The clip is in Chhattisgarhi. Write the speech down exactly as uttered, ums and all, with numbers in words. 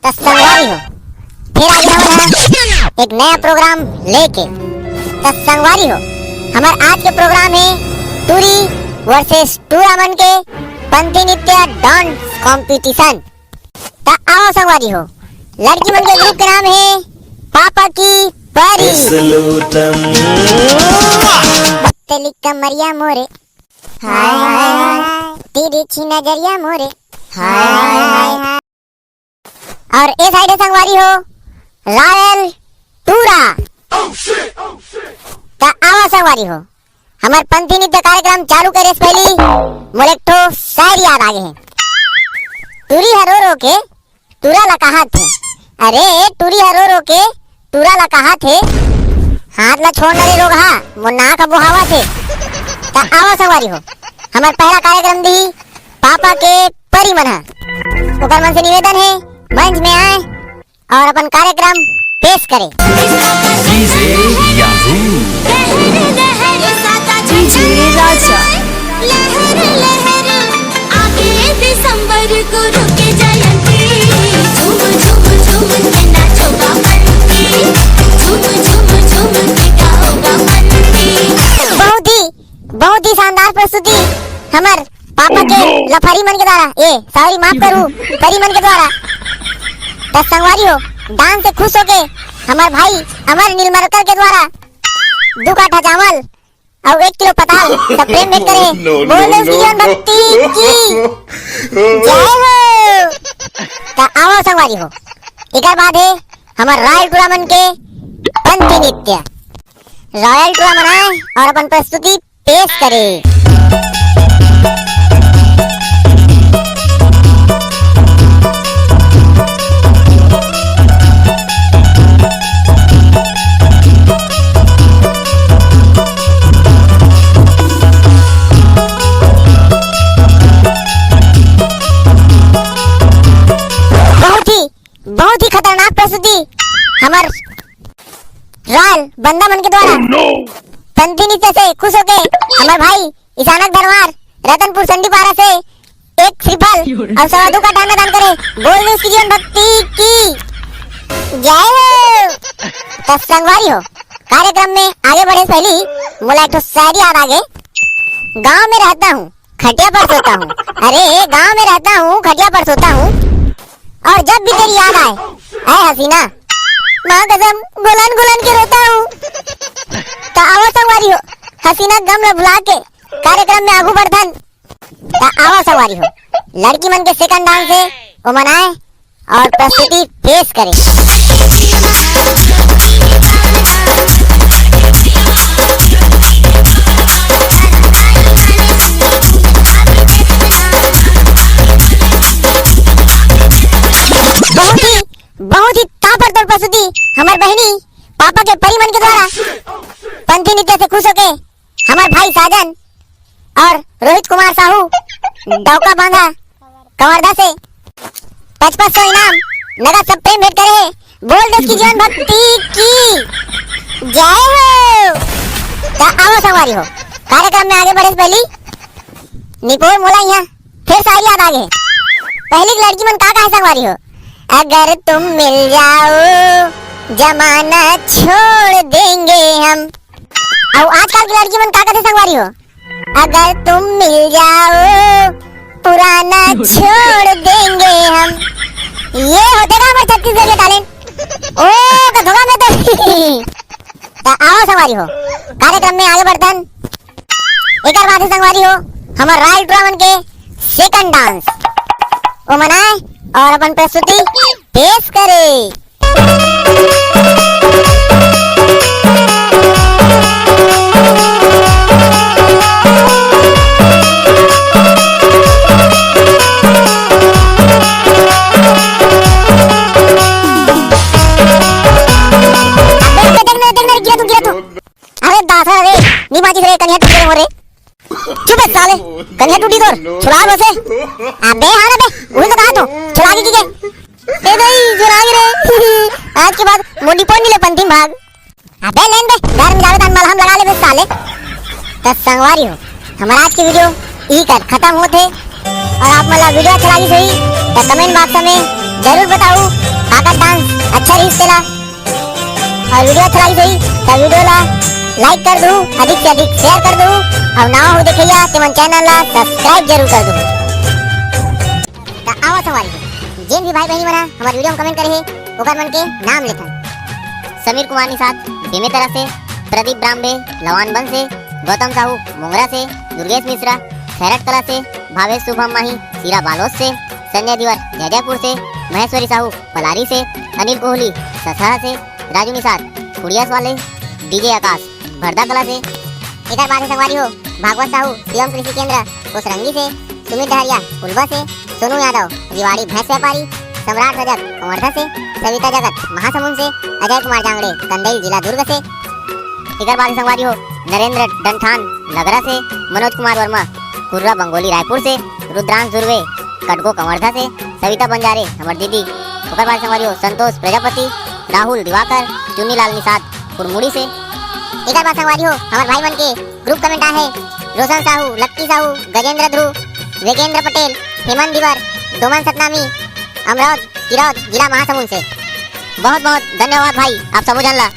त संगवारी हो, फिर आगे हमन ह एक नया प्रोग्राम लेके। त संगवारी हो, हमर आज के प्रोग्राम हे टूरी वर्सेस टूरा मन के पंथी नृत्य डांस कॉम्पिटिशन। त आओ संगवारी हो, लड़की मन के ग्रुप के नाम हे पापा की परी। पतली कमरिया मोरे, हाय हाय हाय, तिरछी नजरिया मोरे, हाय हाय हाय। और ए साइड हे संगवारी हो, रॉयल टूरा। त आवा संगवारी हो, हमर पंथी नृत्य कार्यक्रम चालू करे से पहली मोला एक ठो शायरी याद आ गे हे। टूरी ह रो रो के टूरा ला कहाथे, अरे टूरी ह रो रो के टूरा ला कहाथे, हाथ ला छोड़ न रे रोगहा, मोर नाक ह बोहावत हे। त आवा संगवारी हो, हमर पहला कार्यक्रम दिही पापा के परी मन ह। ओकर मन से निवेदन हे, मंच में आए और अपन कार्यक्रम पेश करे। DJ Yahoo. डीजे राजा। बहुत ही, बहुत ही शानदार प्रस्तुति हमर पापा के लफरी मन के द्वारा, ए सॉरी, माफ करू, परी मन के द्वारा। त संगवारी हो, डांस से खुश होके हमर भाई अमर नीलमरकर के द्वारा दू काठा चावल अउ एक किलो पताल सब प्रेम भेंट करे। बोल दे उसकी जीवन भक्ति की जय हो। त आवा संगवारी हो, एकर बाद हे हमर रॉयल टूरा मन के पंथी नृत्य। रॉयल टूरा मन आए और अपन प्रस्तुति पेश करे। बहुत ही, बहुत ही खतरनाक प्रस्तुति हमर रॉयल बंदा मन के द्वारा। पंथी नृत्य से खुश होके हमर भाई ईशानक धनवार रतनपुर संडीपारा से एक श्रीफल और सवा दू काठा दान करे। बोल दे उसकी जीवन भक्ति की जय हो। त संगवारी हो, कार्यक्रम में आगे बढ़े से पहली मोला एक ठो शायरी याद आ गे। गांव में रहता हूँ, खटिया पर सोता हूँ। अरे, गांव में रहता हूँ, खटिया पर सोता हूँ, और जब भी तेरी याद आए, ऐ हसीना, माँ कसम, घुलन घुलन के रोता हूँ। त आवा संगवारी हो, हसीना गम ला भुला के कार्यक्रम में आगू बढ़थन। त आवा संगवारी हो, लड़की मन के सेकंड डांस हे, ओमन आए और प्रस्तुति पेश करे। बहुत ही, बहुत ही ताबड़तोड़ प्रस्तुति हमर बहिनी पापा के परी मन के द्वारा पंथी नृत्य से खुश होके हमर भाई साजन और रोहित कुमार साहू डौका बांधा कवर्धा से पचपन सौ इनाम नगद सब प्रेम भेंट करे। बोल दे उसकी जीवन भक्ति की जय हो। त आवा संगवारी हो, कार्यक्रम में आगे बढ़े से पहली निपोर मोला इहाँ फिर शायरी याद आ गे। पहली के लड़की मन का कहे संगवारी हो, अगर तुम मिल जाओ जमाना छोड़ देंगे हम। अउ आजकल के लड़की मन का कथे संगवारी हो, अगर तुम मिल जाओ पुराना छोड़ देंगे हम। ये होथे गा हमर छत्तीसगढ़ के टैलेंट। ओ, कथों गा मैं तो। त आवा संगवारी हो, कार्यक्रम में आगे बढ़थन। एकर बाद हे संगवारी हो, हमर रॉयल टूरा मन के सेकंड डांस। ओमन आए और अपन प्रस्तुति पेश करे। अबे, अबे, देख ना, देख ना, गिरा तू, गिरा तू। अरे दासा रे, नी माचिस रे, कनिहा टूट गे रे मोर रे। चुप हे साले, कनिहा टूटी तोर, छुड़ा बसे। अबे हाँ रे बे, उही तो कहा तो, छुड़ा के की के। ए दई, छुड़ा के रे। आज के बाद मोर निपोर नी ले पंथी म भाग। अबे लेन बे, घर में जावे तहां मलहम लगा लेबे साले। त संगवारी हो, हमर आज के वीडियो इही कर खतम होत हे। अउ आप मन ला वीडियो अच्छा लागिस होही त कमेंट बॉक्स में जरूर बताहू। अगर डांस अच्छा रहिस तेला अउ वीडियो अच्छा लागिस होही त वीडियो ला लाइक कर दू, अधिक से अधिक शेयर कर दू, अउ नवा हो देखइया ते मन चैनल ला सब्सक्राइब जरूर कर दू। त आवा संगवारी हो, जेन भी भाई बहिनी मन ह हमर वीडियो में कमेंट करे हे ओकर मन के नाम लेथन। समीर कुमार निषाद बेमेतरा से, प्रदीप ब्राम्बे लवानबन से, गौतम साहू मोंगरा से, दुर्गेश मिश्रा खैरट कला से, भावेश शुभम माही सीरा बालोद से, संजय धीवर जैजैपुर से, महेश्वरी साहू पलारी से, अनिल कोहली ससहा से, राजू निषाद कुड़ियास वाले, डीजे आकाश भरदा कला से। एकर बाद हे संगवारी हो भागवत साहू शिवम कृषि केंद्र कोसरंगी से, सुमित डहरिया उलबा से, सोनू यादव रिवाड़ी भैंस व्यापारी, सम्राट रजक कवर्धा से, सविता जगत महासमुंद से, अजय कुमार जांगड़े कंदैल जिला दुर्ग से। एकर बाद हे संगवारी हो नरेंद्र डंठान नगरा से, मनोज कुमार वर्मा कुर्रा बंगोली रायपुर से, रुद्रांश धुर्वे कटको कवर्धा से, सविता बंजारे हमर दीदी। ओकर बाद संगवारी हो संतोष प्रजापति, राहुल दिवाकर, चुन्नीलाल निषाद कुड़मुड़ी से। एकर बाद संगवारी हो हमर भाई मन के ग्रुप कमेंट आहे, रोशन साहू, लक्की साहू, गजेंद्र ध्रुव, वेगेंद्र पटेल, हेमंत धीवर, डोमन सतनामी, अमरौद किरौद जिला महासमुंद से। बहुत बहुत धन्यवाद भाई आप सबो झन ला।